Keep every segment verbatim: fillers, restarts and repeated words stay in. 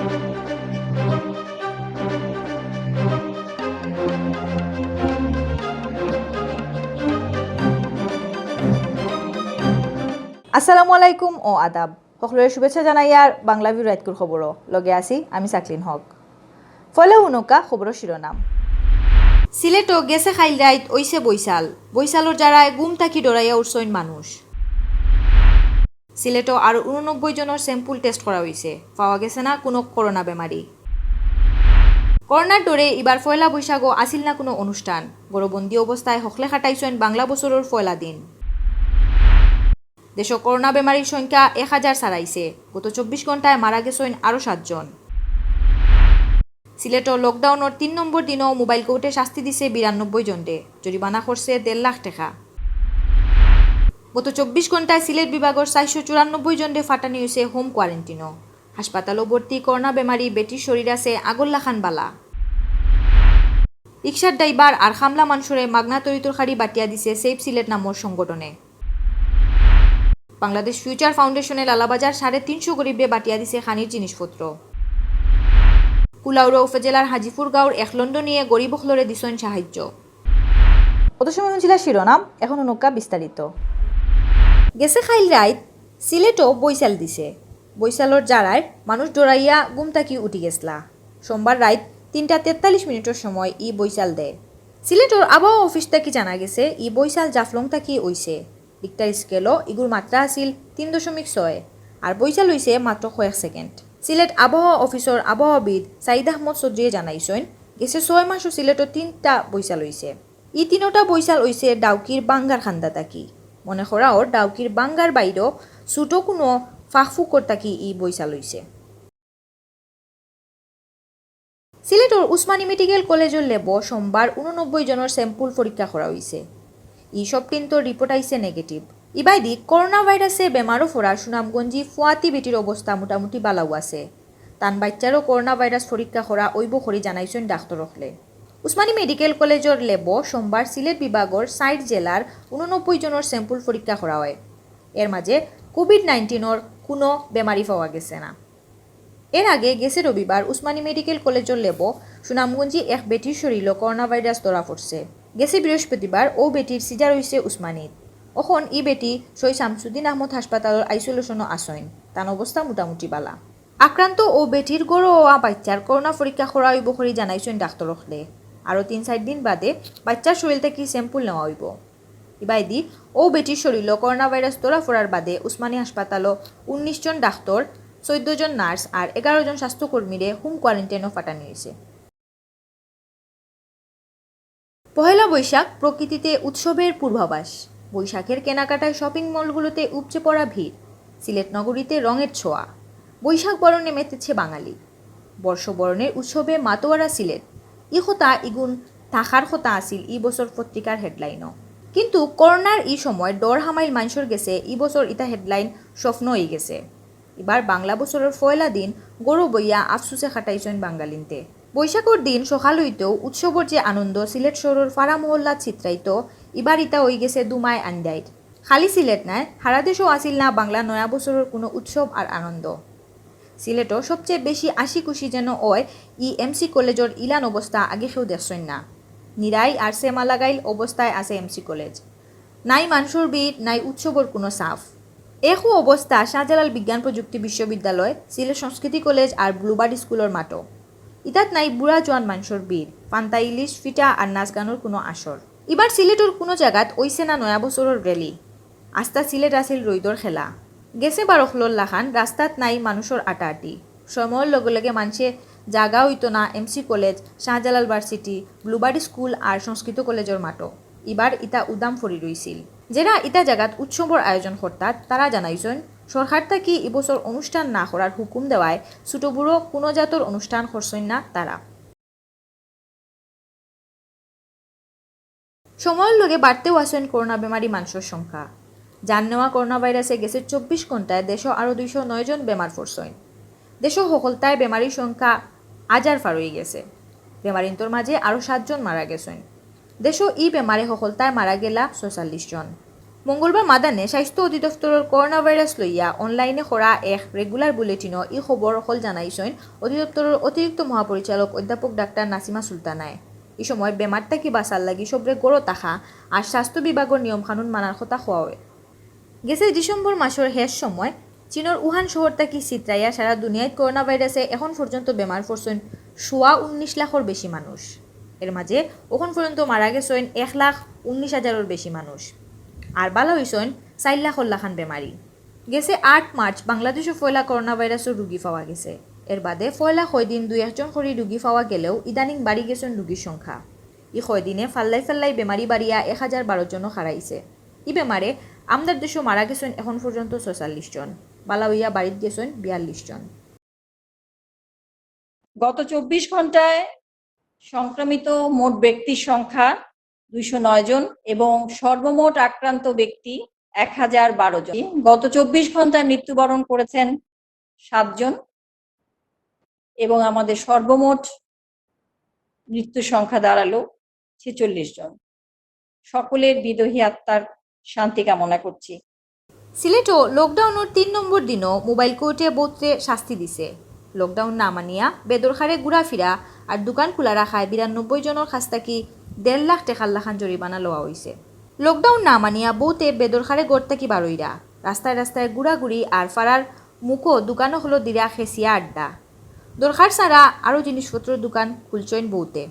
আসসালামু আলাইকুম ও আদাব। সকলরে শুভেচ্ছা জানাইয়ার বাংলা ভিউ রাইতকুর খবরও। লগে আছি আমি সাকলিন হক। পয়লা হুনউক্কা খবরর শিরোনাম। সিলেটো গেছে কাইল রাইত অইছে বৈশাল। বৈশালর জারায় গুম থাকি ডরাইয়া উঠছইন মানুষ। সিলেটো আরো ঊননব্বই জনর sample test করা অইছে, পাওয়া গেছে না কুনু করোনা বেমারি। করোনার ডরে ইবার পয়লা বৈশাখও আছিল না কুনু অনুষ্ঠান। ঘরবন্দি অবস্থায় হকলে কাটাইছইন বাংলা বছরর পয়লা দিন। দেশো করোনা বেমারির সংখ্যা এক হাজার ছাড়াইছে। গত চব্বিশ ঘন্টায় মারা গেছইন আরো সাতজন। সিলেটো lockdownর তিন নম্বর দিনও mobile courtএ শাস্তি দিছে বিরানব্বই জনরে, জরিমানা করছে দেড় লাখ টেকা। গত চব্বিশ ঘন্টায় সিলেট বিভাগর চারশো চুরানব্বই জনরে ফাটানি অইছে home quarantineও। হাসপাতালো ভর্তি করোনা বেমারি বেটির শরীর আছে আগর লাখান বালা। রিক্সার ড্রাইভার আর খামলা মানষরে মাগনা তরি তরকারি বাটিয়া দিছে Save Sylhet নামর সংগঠনে। বাংলাদেশ Future Foundationএ লালাবাজার সাড়ে তিনশো গরিবরে বাটিয়া দিছে খানির জিনিসপত্র। কুলাউড়া উপজেলার হাজিপুর গাঁওর এক লন্ডনিয়ে গরিব অকলরে দিছইন সাহায্য। অত সময় হুনছিলা শিরোনাম, এখন হুনউক্কা বিস্তারিত। গেছে কাইল রাইত সিলেটো বৈশাল দিছে। বৈশালর জারায় মানুষ ডরাইয়া গুম থাকি উঠি গেছলা। সোমবার রাইত তিনটা তেতাল্লিশ মিনিটর সময় ই বৈশাল দেয়। সিলেটর আবহাওয়া অফিস থাকি জানা গেছে, ই বৈশাল জাফলং থাকি অইছে। Richter scaleও ইগুর মাত্রা আছিল তিন দশমিক ছয়, আর বৈশাল অইছে মাত্র কয়েক সেকেন্ড। সিলেট আবহাওয়া অফিসর আবহাওয়াবিদ সাইদ আহমদ চৌধুরীয়ে জানাইছইন, গেছে ছয় মাসও সিলেটো তিনটা বৈশাল অইছে। ই তিনোটা বৈশাল অইছে ডাউকির বাঙ্গার খান্দা থাকি। মনে করা অর ডাউকির বাঙ্গার বাইরেও ছোট কুনু ফাঁকফুকর থাকি ই বৈশাল অইছে। সিলেটর উসমানী মেডিকেল কলেজর ল্যাবো সোমবার ঊননব্বই জনর sample পরীক্ষা করা অইছে। ই সবটিন্তর রিপোর্ট আইছে নেগেটিভ। ইবায়দি করোনা ভাইরাসে বেমারো পড়া সুনামগঞ্জি ফুয়াতি বেটির অবস্থা মোটামুটি বালাউ আছে। তান বাইচ্চারও করোনা ভাইরাস পরীক্ষা করা অইবো করি জানাইছইন ডাক্তর অকলে। উসমানী মেডিকেল কলেজর ল্যাবো সোমবার সিলেট বিভাগর ষাইট জেলার ঊননব্বই জনর sample পরীক্ষা করা অয়। এর মাঝে কোভিড নাইন্টিনর কুনু বেমারি পাওয়া গেছে না। এর আগে গেছে রবিবার উসমানী মেডিকেল কলেজর ল্যাবো সুনামগঞ্জি এক বেটির শরীরো করোনা ভাইরাস ধরা পড়ছে। গেছে বৃহস্পতিবার অউ বেটির সিজার অইছে উসমানীত। অখন ই বেটি শহীদ শামসুদ্দিন আহমদ হাসপাতালর আইসোলেশনো আছইন। তান অবস্থা মোটামুটি বালা। আক্রান্ত অউ বেটির ঘরো অওয়া বাইচ্চার করোনা পরীক্ষা করা অইবো করি জানাইছইন ডাক্তর অকলে। আরো তিন চাইর দিন বাদে বাইচ্চার শরীর থাকি sample নেওয়া অইবো। ইবায়দি অউ বেটির শরীরো করোনা ভাইরাস ধরা পড়ার বাদে উসমানী হাসপাতালো উনিশ জন ডাক্তর, চৌদ্দ জন নার্স আর এগারো জন স্বাস্থ্যকর্মীরে home quarantineও ফাটানি অইছে। পহেলা বৈশাখ প্রকৃতিতে উৎসবের পূর্বাভাস। বৈশাখের কেনাকাটায় শপিং মলগুলোতে উপচে পড়া ভিড়। সিলেট নগরীতে রঙের ছোঁয়া। বৈশাখ বরণে মেতেছে বাঙালি। বর্ষবরণের উৎসবে মাতোয়ারা সিলেট। ই কথা ইগুন থাকার কথা আছিল ই বছর পত্রিকার হেডলাইনও। কিন্তু করোনার ই সময় ডর হামাইল মানষর গেছে ই বছর ইতা হেডলাইন স্বপ্ন অইগেছে। ইবার বাংলা বছরর পয়লা দিন ঘরো বইয়া আফসুসে কাটাইছইন বাঙালিন্তে। বৈশাখর দিন সকাল অইতেউ উৎসবর যে আনন্দ সিলেট শহরর ফাড়া মহল্লাত ছিতরাইতো, ইবার ইতা অইগেছে ধুমায় আন্দাইর। খালি সিলেট নায়, হারা দেশো আছিল না বাংলা নয়া বছরর কুনু উৎসব আর আনন্দ। সিলেটো সবচে বেশি আসি খুশি যেন অয় ই এমসি কলেজর ইলান অবস্থা আগে কেউ দেখছইন না। নিরাই আর সেমা লাগাইল অবস্থায় আছে এমসি কলেজ। নাই মানষর ভিড়, নাই উৎসবর কুনু ছাপ। একউ অবস্থা শাহজালাল বিজ্ঞান প্রযুক্তি বিশ্ববিদ্যালয়, সিলেট সংস্কৃতি কলেজ আর ব্লুবার্ড স্কুলর মাঠো। ইতাত নাই বুড়া জোয়ান মানষর ভিড়, পান্তা ইলিশ, ফিটা আর নাচ গানর কুনু আসর। ইবার সিলেটর কুনু জাগাত অইছে না নয়া বছরর র‍্যালি। আস্তা সিলেট আছিল রইদর খেলা। গেছে বার অকলর লাখান রাস্তাত নাই মানষর আটাআটি। সময়র লগে লগে মানষে জাগা অইতো না MC college, Shahjalal varsity, bluebird school আর সংস্কৃত কলেজর মাঠো। ইবার ইতা উদাম পড়ি রইছিল। যেরা ইতা জাগাত উৎসবর আয়োজন করতা, তারা জানাইছইন, সরকার থাকি ই বছর অনুষ্ঠান না করার হুকুম দেওয়ায় ছোট বড় কুনু জাতর অনুষ্ঠান করছইন না তারা। সময়র লগে বাড়তেউ আছইন করোনা বেমারি মানষর সংখ্যা। জান নেওয়া করোনা ভাইরাসে গেছে চব্বিশ ঘন্টায় দেশো আরো দুইশো নয় জন বেমার পড়ছইন। দেশো হকলতায় বেমারির সংখ্যা আজার পার অইগেছে। বেমারিন্তর মাঝে আরো সাতজন মারা গেছইন। দেশো ই বেমারে হকলতায় মারা গেলা ছয়চল্লিশ জন। মঙ্গলবার মাদানে স্বাস্থ্য অধিদপ্তরর করোনা ভাইরাস লইয়া অনলাইনে করা এক রেগুলার বুলেটিনও ই খবর অকল জানাইছইন অধিদপ্তরর অতিরিক্ত মহাপরিচালক অধ্যাপক ডাক্তার নাসিমা সুলতানায়। ই সময় বেমার থাকি বাঁচার লাগি সবরে ঘরো থাকা আর স্বাস্থ্য বিভাগর নিয়ম কানুন মানার কথা কওয়া অয়। গেছে ডিসেম্বর মাসর শেষ সময় চীনর উহান শহর থাকি ছিতরাইয়া সারা দুনিয়াত করোনা ভাইরাসে এখন পর্যন্ত বেমার পড়ছইন সোয়া উনিশ লাখর বেশি মানুষ। এর মাঝে এখন পর্যন্ত মারা গেছইন এক লাখ উনিশ হাজারর বেশি মানুষ, আর বালা অইছইন চাইর লাখর লাখান বেমারি। গেছে আট মার্চ বাংলাদেশও পয়লা করোনা ভাইরাসর রুগী পাওয়া গেছে। এর বাদে পয়লা কয়দিন দুই একজন করি রুগী পাওয়া গেলেও ইদানিং বাড়ি গেছইন রুগীর সংখ্যা। ই কয়দিনে ফাল্লাই ফাল্লাই বেমারি বাড়িয়া এক হাজার বারো জনও হারাইছে। ই বেমারে আমরার দেশও মারা গেছইন এখন পর্যন্ত ছয়চল্লিশ জন, বালা অইয়া বাড়িত গেছইন বিয়াল্লিশ জন। গত চব্বিশ ঘন্টায় সংক্রমিত মোট ব্যক্তির সংখ্যা দুইশো নয় জন এবং সর্বমোট আক্রান্ত ব্যক্তি এক হাজার বারো জন। গত চব্বিশ ঘন্টায় মৃত্যুবরণ করেছেন সাতজন এবং আমাদের সর্বমোট মৃত্যুর সংখ্যা দাঁড়ালো ছেচল্লিশ জন। সকলের বিদেহী আত্মার শান্তি কামনা করছি। সিলেটও লকডাউনর তিন নম্বর দিনও মোবাইল কোর্টে বউতরে শাস্তি দিছে। লকডাউন না মানিয়া বেদরকারে ঘুরাফিরা আর দোকান খোলা রাখায় বিরানব্বই জনর কাছ থাকি দেড় লাখ টেকার লাখান জরিমানা লওয়া অইছে। লকডাউন না মানিয়া বউতে বেদরকারে ঘর থাকি বারইরা, রাস্তায় রাস্তায় ঘুরাঘুরি আর ফারার মুখো দোকান অকলো দিরা খেছিয়া আড্ডা। দরকার ছাড়া আরও জিনিসপত্রর দোকান খুলছইন বউতে।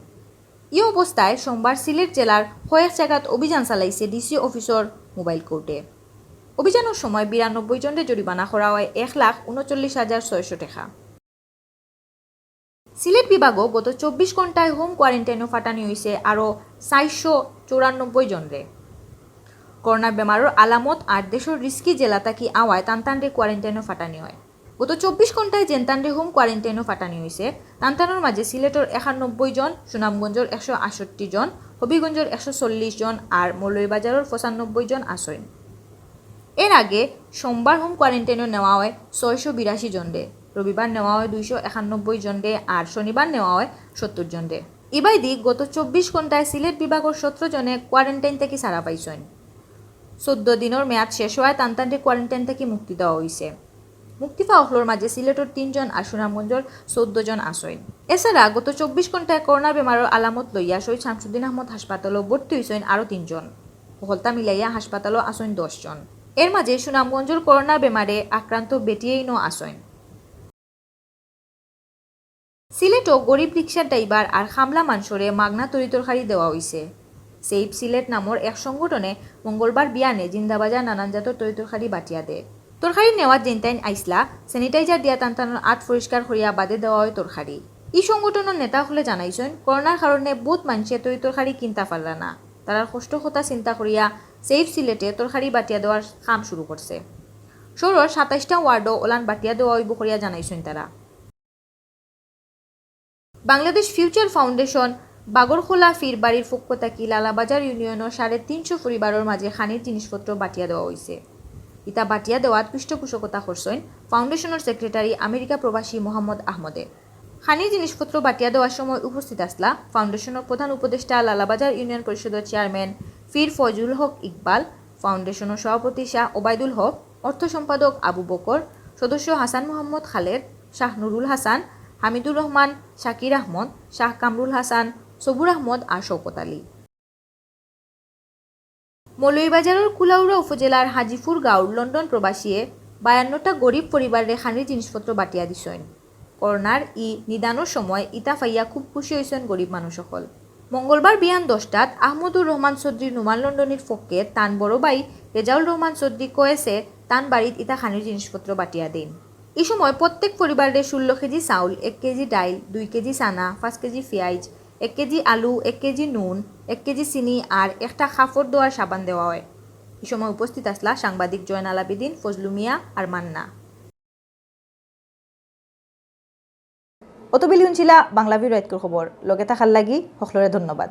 ই অবস্থায় সোমবার সিলেট জেলার কয়েক জাগাত অভিযান চালাইছে ডিসি অফিসর মোবাইল কোর্টে। অভিযানর সময় বিরানব্বই জনরে জরিমানা করা অয় এক লাখ উনচল্লিশ হাজার ছয়শো টেকা। সিলেট বিভাগও গত চব্বিশ ঘন্টায় হোম কোয়ারেন্টাইনও ফাটানি অইছে আরও চারশো চুরানব্বই জনরে। করোনা বেমারর আলামত আর দেশর রিস্কি জেলা থাকি আওয়ায় তানতানরে কোয়ারেন্টাইনও ফাটানি অয়। গত চব্বিশ ঘন্টায় যেনতানরে হোম কোয়ারেন্টাইনও ফাটানি অইছে, তানতানর মাঝে সিলেটর একানব্বই জন, সুনামগঞ্জর একশো আটষট্টি জন, হবিগঞ্জর একশো চল্লিশ জন আর মৌলভীবাজারর পঁচানব্বই জন আছইন। এর আগে সোমবার হোম কোয়ারেন্টাইনও নেওয়া অয় ছয়শো বিরাশি জনরে, রবিবার নেওয়া অয় দুইশো একানব্বই জনরে আর শনিবার নেওয়া অয় সত্তর জনরে। ইবায়দি গত চব্বিশ ঘন্টায় সিলেট বিভাগর সতেরো জনে কোয়ারেন্টাইন থাকি ছাড়া পাইছইন। চৌদ্দ দিনর মেয়াদ শেষ অওয়ায় তানতানরে কোয়ারেন্টাইন থাকি মুক্তি দেওয়া অইছে। মুক্তি পাওয়া অকলর মাঝে সিলেটর তিনজন আর সুনামগঞ্জর চৌদ্দ জন আছইন। এছাড়া গত চব্বিশ ঘন্টায় করোনা বেমারর আলামত লইয়া শহীদ শামসুদ্দিন আহমদ হাসপাতালও ভর্তি অইছইন আরও তিনজন। হকলতা মিলাইয়া হাসপাতালও আছইন দশ জন। এর মাঝে সুনামগঞ্জর করোনা বেমারে আক্রান্ত বেটিয়েইনও আছইন। সিলেটও গরিব রিক্সা ড্রাইভার আর খামলা মানষরে মাগনা তরি তরকারি দেওয়া অইছে। সেভ সিলেট নামর এক সংগঠনে মঙ্গলবার বিয়ানে জিন্দাবাজার নানান জাতর তরি তরকারি বাটিয়া দেয়। তরকারি নেওয়াত যেনতাইন আইছলা, sanitizer দিয়া তানতানর আত পরিষ্কার করিয়া বাদে দেওয়া অয় তরকারি। ই সংগঠনর নেতা অকলে জানাইছইন, করোনার কারণে বউত মানষে তরি তরকারি কিনতা পারলা না। তারার কষ্টর কথা চিন্তা করিয়া সেভ সিলেটে তরকারি বাটিয়া দেওয়ার কাম শুরু করছে। শহরর সাতাইশটা ওয়ার্ডও অলান বাটিয়া দেওয়া অইবো করিয়া জানাইছইন তারা। বাংলাদেশ ফিউচার ফাউন্ডেশন বাগরখোলা ফির বাড়ির পক্ষ থাকি লালাবাজার ইউনিয়নর সাড়ে তিনশো পরিবারর মাঝে খানির জিনিসপত্র বাটিয়া দেওয়া অইছে। ইতা বাটিয়া দেওয়াত পৃষ্ঠপোষকতা করছইন ফাউন্ডেশনর সেক্রেটারি আমেরিকা প্রবাসী মোহাম্মদ আহমদে। খানির জিনিসপত্র বাটিয়া দেওয়ার সময় উপস্থিত আছলা ফাউন্ডেশনর প্রধান উপদেষ্টা, লালাবাজার ইউনিয়ন পরিষদর চেয়ারম্যান ফির ফয়জুল হক ইকবাল, ফাউন্ডেশনর সভাপতি শাহ ওবায়দুল হক, অর্থ সম্পাদক আবু বকর, সদস্য হাসান মোহাম্মদ খালেদ, শাহ নুরুল হাসান, হামিদুর রহমান, শাকির আহমদ, শাহ কামরুল হাসান, সবুর আহমদ আর শওকত আলী। মৌলভীবাজারর কুলাউড়া উপজেলার হাজিপুর গাঁওর লন্ডন প্রবাসীয়ে বায়ান্নটা গরিব পরিবাররে খানির জিনিসপত্র বাটিয়া দিছইন। করোনার ই নিদানর সময় ইতা পাইয়া খুব খুশি অইছইন গরিব মানুষ অকল। মঙ্গলবার বিয়ান দশটাত আহমদুর রহমান চৌধুরী নুমান লন্ডনীর পক্ষে তান বড় ভাই রেজাউল রহমান চৌধুরী কয়েসে তান বাড়িত ইতা খানির জিনিসপত্র বাটিয়া দেইন। ই সময় প্রত্যেক পরিবাররে ষোলো কেজি চাউল, এক কেজি ডাইল, দুই কেজি চানা, পাঁচ কেজি পিয়াইজ, এক কেজি আলু, এক কেজি নুন, এক কেজি চিনি আর একটা কাপড় ধোয়ার সাবান দেওয়া অয়। ই সময় উপস্থিত আছলা সাংবাদিক জয়নাল আবেদিন, ফজলু মিয়া আর মান্না। অতবেলি হুনছিলা বাংলা ভিউ রাইতকুর খবর। লগে থাকার লাগি হকলরে ধন্যবাদ।